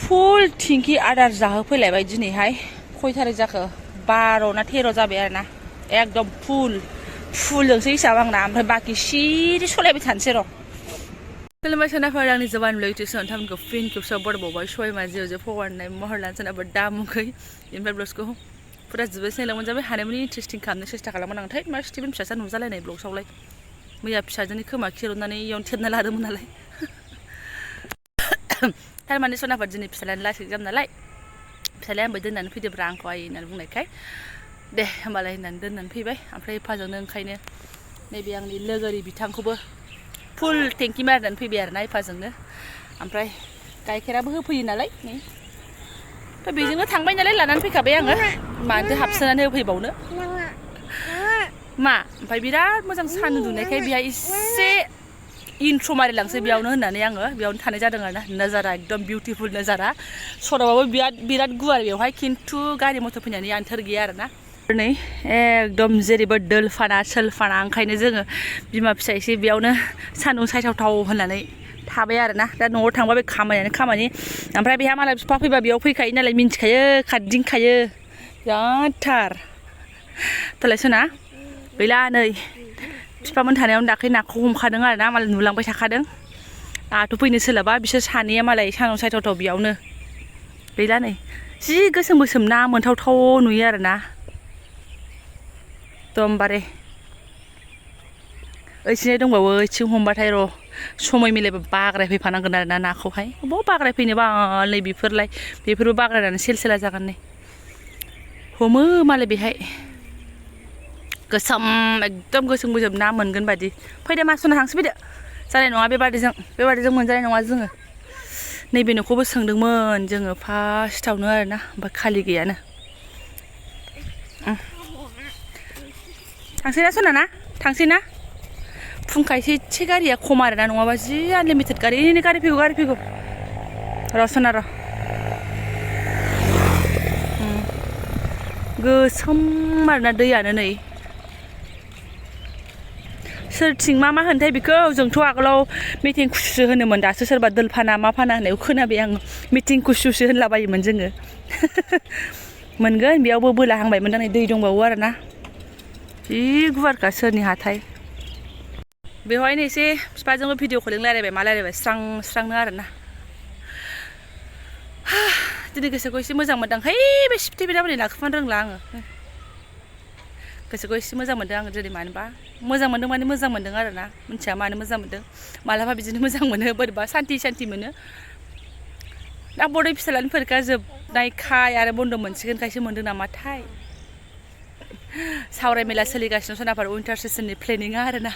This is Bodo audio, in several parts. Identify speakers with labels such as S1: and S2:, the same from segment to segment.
S1: फुल थिंखि आदार जाहोफैलायबाय दिनैहाय खयथारै जाखो 12 ना 13 जाबाय आरोना एकदम फुलजोंसो हिसाब आंना ओमफ्राय बाखि सिरि सलायबाय थानोसै र' खुलुमबाय सोनाफोर आंनि जबानब्लग इउटुब चेनेलखौ फिन खेबसेयाव बरबावबाय सयमा जिउजों फगारनाय महर लानो सोनाफोर दामुखै इनिफ्राय ब्लग्सखौ फुरा जोबोद नायलांबानो जाबाय हानायमानि इन्टारेस्टिं खालामनो सेस्था खालामोन आं थै मा स्टिभेन फिसासा नुजालायनाय ब्लग्सआवलाय मैया फिसाजोनि खोमा खेरनानै इयावनो थेबना लादोंमोन नालाय थारमाने सोनाफोर दिनै फिसालायानो लास्ट एग्जाम नालाय फिसालाया आंबो दोननानै फैदोब्रा आंखौ आइ होननानै बुंनायखाय दे होमबालाय होननानै दोननानै फैबाय ओमफ्राय एफाजोंनो ओंखायनो नैबे आंनि लोगोरि बिथांखौबो फुल टेंकि मारिनानै फैबाय आरोना एफाजोंनो ओमफ्राय गाइखेराबो होफैयो नालाय नै ओमफ्राय बेजोंनो थांबाय नालाय लानानै फैखाबाय आङो मानोथो हाबसोनानै होफैबावनो मा ओमफ्राय बिराद मोजां सान उन्दुनायखाय बेहा एसे इन्ट्र' मारिलांसै बेयावनो होननानै आङो बेयावनो थानाय जादों आरोना नजारा एकदम बिउटिफुल नजारा सराबाबो बिराद गुवार बेवहाय खिन्थु गारि मटर फैनानै आन्थोर गैया आरोना नै एकदम जेरैबो दोलफाना सोलफाना ओंखायनो जोङो बिमा फिसा एसे बेयावनो सान्दुं सायथावथाव होननानै थाबाय आरोना दा न'आव थांबा बे खामानियानो खामानि ओमफ्राय बेहा मालाय बिफा फैबा बेयाव फैखायो नालाय मिन्थिखायो खारदिंखायो बिरादथार दालाय सोना गैला नै बिफामोन थानायावनो दाख्लै नाखौ हमखादों आरोना मालाय नुलांबाय थाखादों आंहाथ' फैनो सोलाबा बिसोर सानैया मालाय सानाव सायथावथाव बेयावनो गैला नै जि गोसोम गोसोम ना मोनथावथाव नुयो आरोना एकदमबारे ओइथिंजाय दंबावो ओइथिं हमबाथाय र' समय मिलायबा बाग्राय फैफानांगोन आरोना नाखौहाय बबाव बाग्राय फैनो बाल नै बेफोरबो बाग्रायनानै सेलसेला जागोन नै हमो मालाय बेहाय गोसोम एकदम गोसोम ना मोनगोन बादि फैदो मासुना हांसो फैदो जानाय नङा बेबादिजों मोनजानाय नङा जोङो नैबे न'खौबो सोंदोंमोन जोङो फार्स्टआवनो आरोना ओमफ्राय खालि गैयानो थांसै ना सना ना थांसै ना फुंखायसो एसे गारिया खम आरोना नङाबा जि आनलिमिटेड गारि फैगौ र' सना र' गोसोम आरोना दैयानो नै सोरथिं मा होनथाय बेखौ जोंथ' आगोलाव मिथिं कुसुसो होनोमोन दासो सोरबा दोलफाना मा फाना होननायखौ खोनाबाय आं मिथिं कुसुसो होनलाबायोमोन जोङो मोनगोन बेयावबो बोलाहांबायमोन नै दै दंबावो आरोना जि गुवारखा सोरनि हाथाय बेवहायनो एसे बिफाजोंबो भिडिअ कलिं रायलायबाय मा रायलायबाय स्रांनो आरोना दिनै गोसोखौ एसे मोजां मोनदों है बे सिफटेबिना बोरै नाखोफानो रोंला आङो गोसोखौ एसे मोजां मोनदों आङो दिनै मानोबा मोजां मोनदों माने मोजां मोनदों आरोना मिन्थिया मानो मोजां मोनदों मालाबा बिदिनो मोजां मोनो बोरैबा सान्थि मोनो दा बड' फिसालानि फरिखा जोबनायखाय आरो बन्द' मोनसिगोनखायसो मोनदों नामाथाय सावरायमेला सोलिगासिनो सोनाफोर उइन्टार सेसननि प्लेनिङा आरोना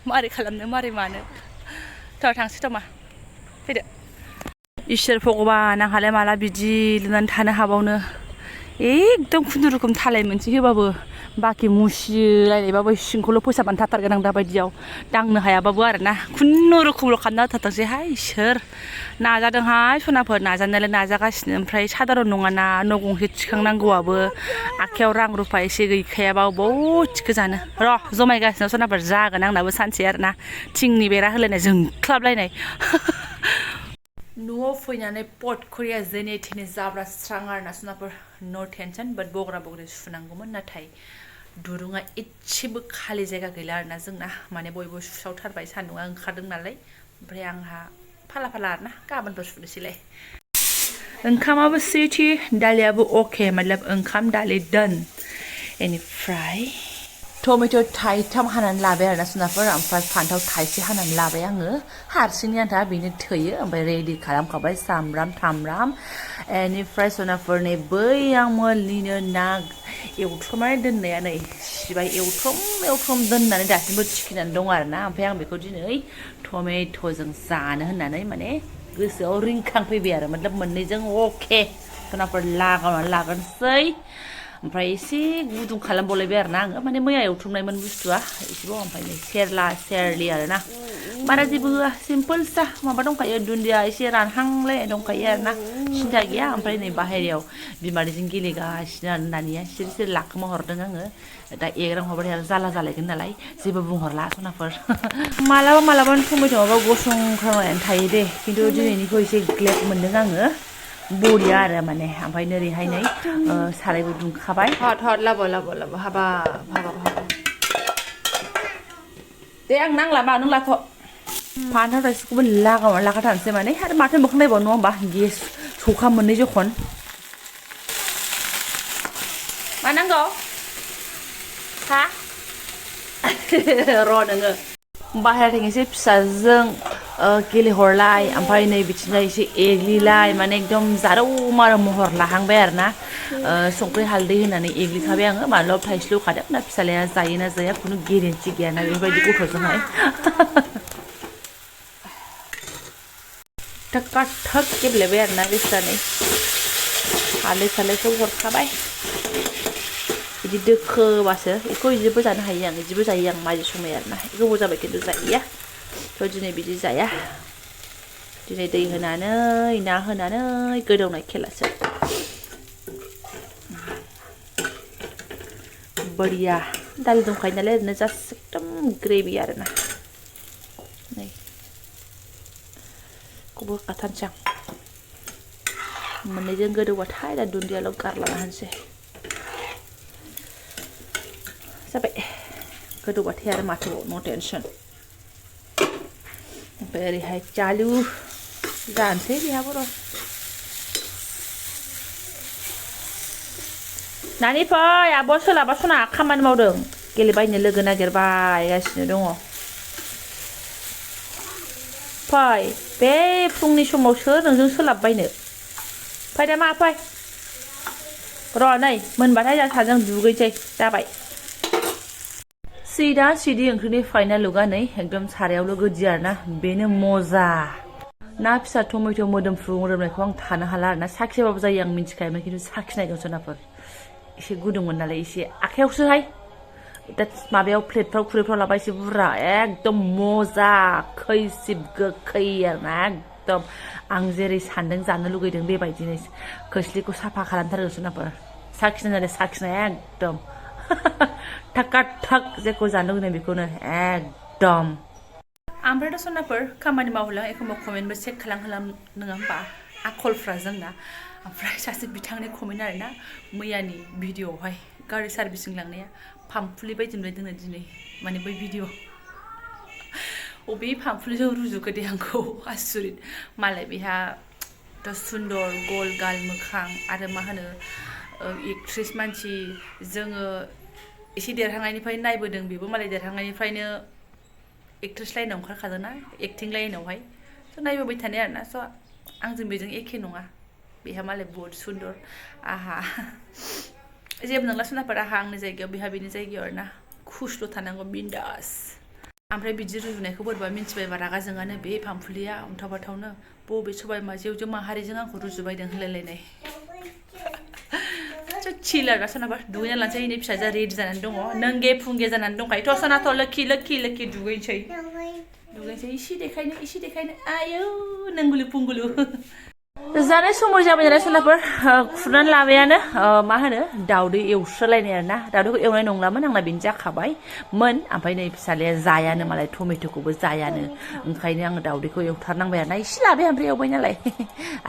S1: मारै खालामनो मारै मानो थ' थांसै थ' मा फैदो इसोर भगबान आंहालाय माला बिदि लुनानै थानो हाबावनो एकदम खुनुरुखुम थालाय मोनसे होबाबो बाखि मुसिलायनायबाबो सिंखौल' फोसाबनानै थाथारगोन आं दाबायदियाव दांनो हायाबाबो आरोना खुनुरुखुमल' खालामना होथारथोंसै हाय इसोर नाजादोंहाय सनाफोर नाजानायालाय नाजागासिनो ओमफ्राय सादारन नङाना न' गंसे थिखांनांगौआबो आखायाव रां रुफा एसे गैखायाबा बबाव थिखो जानो र' जमायगासिनो सनाफोर जागोन आंनाबो सानसे आरोना थिंनि बेरा होलायनाय जोंख्लाबलायनाय न'आव फैनानै पट खरिया जेने थेने जाब्रा स्रां आरोना सनाफोर नो टेनसन बाट बग्रा सुनांगौमोन नाथाय दुरुङा एसेबो खालि जायगा गैला आरोना जोंना माने बयबो सुसावथारबाय सान्दुङा ओंखारदों नालाय ओमफ्राय आंहा फाला आरोना गाबोनफोर सुनोसैलाय ओंखामाबो सिथि दालियाबो अके मतलब ओंखाम दालि दोन बेनिफ्राय टमेट' थाइथाम हानानै लाबाय आरोना सोनाफोर ओमफ्राय फान्थाव थाइसे हानानै लाबाय आङो हारसिंनि आन्था बेनो थोयो ओमफ्राय रेडि खालामखाबाय सामब्राम थामब्राम बेनिफ्राय सोनाफोर नै बै आं मोननिनो ना एवथ्रमनानै दोननाया नै सिबाय एवथ्रम दोननानै दासिमबो थिखिनानै दं आरोना ओमफ्राय आं बेखौ दिनै टमेट'जों जानो होननानै माने गोसोआव रिंखांफैबाय आरो मतलब मोननैजों अके सोनाफोर लागावनानै लागोनसै ओमफ्राय एसे गुदुं खालामबावलायबाय आरोना आङो माने मैया एवथ्रमनायमोन बुस्थुआ एसेबाव ओमफ्राय नै सेरलि आरोना बारा जेबो होआ सिम्पोल सा माबा दंखायो दुन्दिया एसे रानहांलायनाय दंखायो आरोना सिन्था गैया ओमफ्राय नै बाहेरायाव बिमादैजों गेलेगासिनो आरो दानिया सिरि लाखोमा हरदों आङो दा एग्रां हरबाथाय आरो जाला जालायगोन नालाय जेबो बुंहरला सनाफोर मालाबा टमेट' माबा गसंख्रांनानै थायो दे खिन्थु दिनैनिखौ एसे ग्लेब मोनदों आङो बरिया आरो माने ओमफ्राय नोरैहाय नै सारायबो दुंखाबाय हट हट लाबो लाबो लाबो हाबाब हाबाब हाबाब दे आं नांला मा नों लाथ' फान्थाव थाइसेखौबो लागाथारनोसै माने आरो माथो मोखां नायबाव नङा होमबा गेस सौखा मोननै जखन मा नांगौ हा र' नोङो बाहेराथिं एसे फिसाजों गेलेहरलाय ओमफ्राय नै बिथिंजाय एसे एग्लिलाय माने एकदम जारौ मारौ महर लाहांबाय आरो ना संख्रि हालदै होनानै एग्लिखाबाय आङो मानोना थाइसेल' खादों ना फिसालाया जायोना जाया खुनु गेरेन्थि गैयाना बेफोरबायदि गथ'जोंहाय थक गेब्लेबाय आरो ना बेस्रानै हालदै सालदैखौ हरखाबाय बिदि दोखोबासो बेखौ बिदिबो जानो हायो आं बिदिबो जायो आं माजि समाय आरो ना गोबाव जाबाय खिन्थु जायैया थ' दिनै बिदि जाया दिनै दै होनानै ना होनानै गोदौनाय खेलासो बरिया दालि दंखायो नालाय ओरैनो जास्ट एकदम ग्रेभि आरो ना नै खौबो होखाथारनोसै आं मोननैजों गोदौबाथाय दा दुन्दियाल' गारलाना होनोसै जाबाय गोदौबाथाय आरो माथोबाव नो टेनसन ओमफ्राय ओरैहाय आलु जानोसै बेहाबो र' नानि फै आब' सोलाबा सना खामानि मावदों गेलेबायनो लोगो नागिरबायगासिनो दङ फै बे फुंनि समाव सोर नोंजों सोलाबबायनो फै दा मा फै र' नै मोनबाथाय जों सानैजों दुगैसै जाबाय सिदि ओंख्रिनि फाइनाल लुकआ नै एकदम सारायावल' गोदि आरो ना बेनो मजा ना फिसा टमेट' मोदोमफ्रु मोदोमनायखौ आं थानो हाला आरो ना साखियाबाबो जायो आं मिन्थिखायोमोन खिन्थु साखिनायगोन सोनाफोर एसे गुदुंमोन नालाय एसे आखायावसोहाय दा माबायाव प्लेटफ्राव खुरैफ्राव लाबा एसे बुरजा एकदम मजा खैसिब गोखै आरो ना एकदम आं जेरै सान्दों जानो लुगैदों बेबायदिनो खोस्लिखौ साफा खालामथारगोन सोनाफोर साखिनाय एकदम थाक जेखौ जानो लुगैदों बेखौनो एकदम ओमफ्रायथ' सनाफोर खामानि मावहोलां एखमबा कमेन्टबो चेक खालामहोलां नङा होमबा आखलफ्रा जोंना ओमफ्राय सासे बिथांनि कमेन्ट आरोना मैयानि भिडिअआवहाय गारि सार्भिसिं लांनाया पाम्पुलि बायदि मोनबाय दोंनो दिनै माने बै भिडिअ अबे पाम्पुलिजों रुजुखो दे आंखौ आसुरित मालाय बेहाथ' सुन्दर गल गाल मोखां आरो मा होनो एक्ट्रेस मानसि जोङो एसे देरहांनायनिफ्राय नायबोदों बेबो मालाय देरहांनायनिफ्रायनो एक्ट्रेस लाइनाव ओंखारखादों ना एक्टिं लाइनावहाय स' नायबोबाय थानाय आरोना स' आंजों बेजों एखे नङा बेहा मालाय बहुत सुन्दर आहा जेबो नंला सनाफोर आहा आंनि जायगायाव बेहा बेनि जायगायाव आरोना खुसल' थानांगौ बिन्दास ओमफ्राय बिदि रुजुनायखौ बोरैबा मिन्थिबायबा रागा जोङानो बे पाम्पुलिया अन्थाव बाथावनो बबे सबाय जेवजेव माहारिजों आंखौ रुजुबायदों होनलायलायनाय चिल आरो सनाफोर दुगैना लानोसै नै फिसाजोआ रेडि जानानै दङ नोंगे फुंगे जानानै दंखायो थ' सनाथ' लोखि दुगैनोसै इसे देखायनो आयौ नोंगुलु पुंगुलु जानाय समाव जाबाय नालाय सनाफोर खुरनानै लाबायानो मा होनो दाउदै एवस्रोलायनाय आरो ना दाउदैखौ एवनाय नंलामोन आंना बेनो जाखाबायमोन ओमफ्राय नै फिसालाया जायानो मालाय टमेट'खौबो जायानो ओंखायनो आङो दाउदैखौ एवथारनांबाय आरो ना इसे लाबाय ओमफ्राय एवबाय नालाय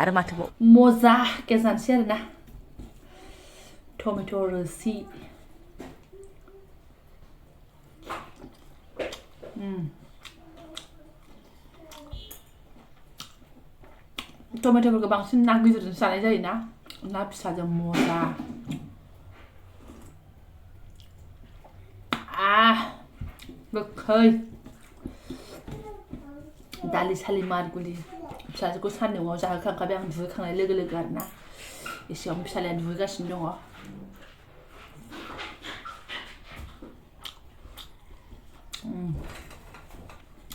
S1: आरो माथोबाव मजा जानोसै आरो ना टमेट' रोसि टमेट'फोरखौ बांसिन ना गिदिरजों जानाय जायोना ना फिसाजों मजा गोखै दालि सालि मारगुलि फिसाजोखौ सान्दुंआव जाहोखांखाबाय आं दुगैखांनाय लोगो लोगो आरो ना एसेयावनो फिसालाया दुगैगासिनो दङ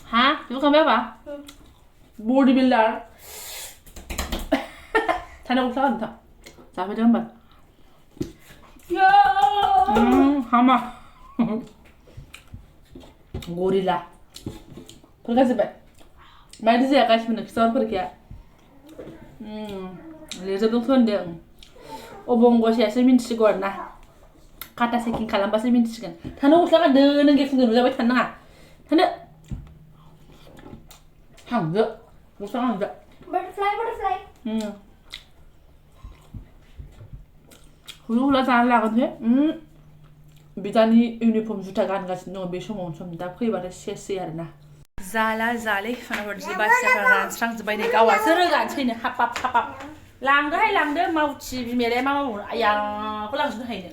S1: हा दुगैखांबाय आबा बडि बिल्डार थाना गस्ला गानथा जाफैदो होमबा हामा गरिला फैगाजोब्बाय मायदि जायागासिनो खिथाहर फरिखाया लिरजोबदोंथ' होनदों अबंगसेयासो मिन्थिसिगौ आरो ना खाटा चेकिं खालामबासो मिन्थिसिगोन थानो गस्ला गानदो नों गेफुंजों नुजाबाय थानो नाङा थानो हांदो गस्ला गानदो बाटारफ्लाइ हुला जानो लागोनसै बिदानि इउनिफर्म जुथा गानगासिनो दङ बे समाव सम दा फैबाथाय सेसै आरोना जाला जाले सनाफोर जि बासियाफोरा रानस्रांजोब्बाय नै गावासो रोगानोसैनो हापाप हापाप लांदोहाय लांदो मावथि बिमायालाय मा मावो आयाखौ लांजोबनो हायो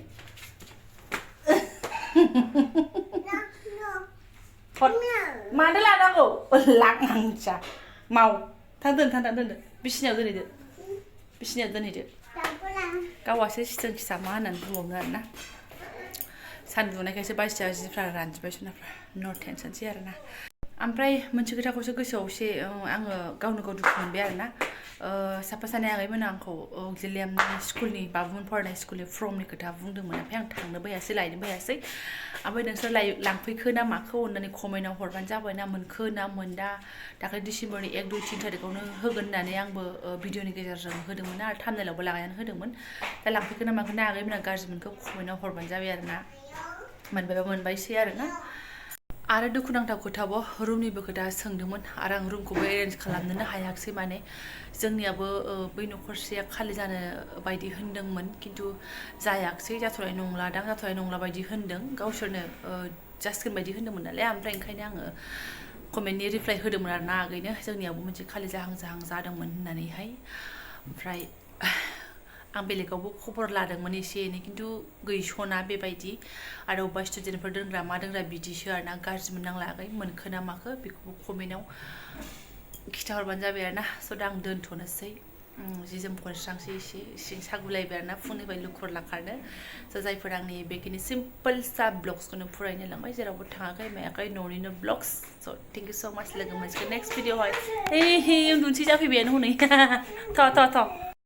S1: मानो लानांगौ लांनांजा माव थां दोनदो बिसिनायाव दोनहैदो गावासो सिथों खिसा मा होननानै बुंबावनो आरोना सानदुंनायखायसो बासिया जिफ्रा रानजोब्बाय सनाफ्रा न' टेनसनसै आरोना ओमफ्राय मोनसे खोथाखौसो गोसोआव एसे आङो गावनो गाव दुखु मोनबाय आरोना साफा सानै आगैमोना आंखौ गिलियामनि स्कुलनि बाबुमोन फरायनाय स्कुलनि फर्मनि खोथा बुंदोंमोन ओमफ्राय आं थांनो बायासै लायनो बायासै ओमफ्राय नोंसोर लांफैखो ना माखो अननानै कमेन्टआव हरबानो जाबाय ना मोनखो ना मोनदा दाख्लै डिसेम्बरनि 1, 2, 3 थारिखआवनो होगोन होननानै आंबो भिडिअनि गेजेरजों होदोंमोन आरो थाम्बनेइलावबो लागायनानै होदोंमोन दा लांफैखो ना माखो ना आगैमोना गाज्रि मोनखो कमेन्टआव हरबानो जाबाय आरोना मोनबायबा मोनबायसै आरोना आरो दुखुनांथाव खोथाबाव रुमनिबो खोथा सोंदोंमोन आरो आं रुमखौबो एरेन्ज खालामनोनो हायाखिसै माने जोंनियाबो बै न'खरसेया खालि जानो बायदि होनदोंमोन खिन्थु जायाखिसै जाथ'नाय नंला बायदि होनदों गावसोरनो जासिगोन बायदि होनदोंमोन नालाय ओमफ्राय ओंखायनो आङो कमेन्टनि रिप्लाइ होदोंमोन आरोना आगैनो जोंनियाबो मोनसे खालि जाहां जादोंमोन होननानैहाय ओमफ्राय आं बेलेगावबो खबर लादोंमोन एसे एनै खिन्थु गैस'ना बेबायदि आरो अबेबा स्टुडेन्टफोर दोनग्रा मा दोनग्रा बिदिसो आरोना गाज्रि मोननांला आगै मोनखो ना माखो बेखौबो कमेन्टआव खिथाहरबानो जाबाय आरोना स' दा आं दोनथ'नोसै जि जोम खनस्रांसै एसे सिं सागुलायबाय आरोना फुंनिफ्राय लुखुर लाखारनो स' जायफोर आंनि बेखिनि सिम्पोल सा ब्लग्सखौनो फरायनो लांबाय जेरावबो थाङाखै मायाखै न'निनो ब्लग्स स' थेंक इउ स' माच लोगो मोनसिगोन नेक्स्ट भिडिअ'आवहाय उन्दुनोसै जाफैबायानो हनै थ'